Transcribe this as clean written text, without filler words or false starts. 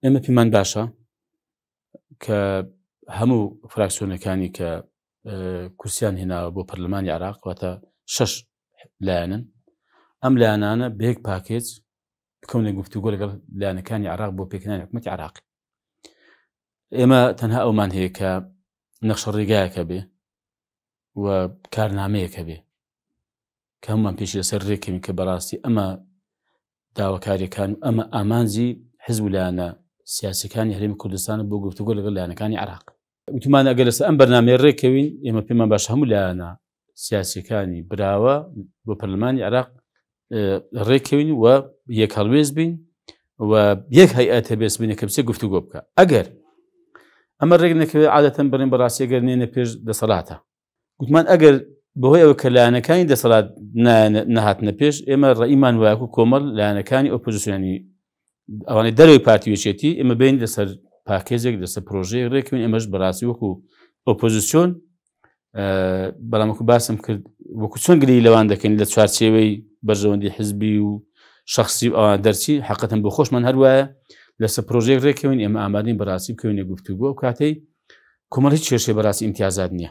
ئێمە پێمان باشە کە هەموو فراکسیۆنەکانی کە کورسیان هێناوە بۆ پەرلەمانی عراق واتە شەش لایەنن ئەم لایەنانە بە یەک پاکێج بکەونە گفتوگۆ لەگەڵ لایەنەکانی عراق بۆ پێکهێنانی حکوومەتی عراقی ئێمە تەنها ئەومان هەیە کە نەخشە ڕێگایەکە بێ و کارنامەیەکە بێ کە هەمومان پێشی لەسەر ڕێکەوین کە بەڕاستی ئەمە داواکاریەکان و ئەمە ئامانجی حزب و لایەنە سیاسەکانی هەرێمی کوردستانە بۆ گفتوگۆ لەگەڵ لایەنەکانی عراق وتمان ئەگەر لەسەر ئەم بەرنامەیە ڕێکەوین ئێمە پێمان باش هەموو لایەنە سیاسیەکانی براوە بۆ پەرلەمانی عراق ڕێکەوین و یەک هەڵوێست بین و یەک هەیئەت هەبێت بینە کە بچێت گفتوگۆ بکە ئەگەر ئەمە ڕێک نەکەوێت عادەتەن بڕین بەڕاستی ئەگەر نێنە پێش دەسەڵاتە گوتمان ئەگەر بەهۆی ئەوە کە لایەنەکانی دەسەڵات نەهاتنە پێش ئێمە ڕێیمان وایەکو کۆمەڵ لایەنەکانی ئۆپۆزیسیۆنی ئەوانەی دەرەوەی پارتی وێچێتی ئێمە بین لەسەر پاکێجێک لەسەر پرۆژەیەک ڕێکوین ئێمەش بەڕاستی وەکو ئۆپۆزیسیۆن بەڵام وەکو باسم کرد وەکو چۆن گری لەوان دەکەین لە چوارچێوەی بەرژەوەندی حزبی و شخصی و ئەوان دەرچی حقەتەن بۆ خۆشمان هەروایە لەسەر پرۆژێک ڕێکەوین ئێمە ئامادەین بەڕاستی بکەوینە گفتوگۆ کاتەی کۆمەڵ هیچ کێشەی بەڕاستی ئیمتیازات نییە.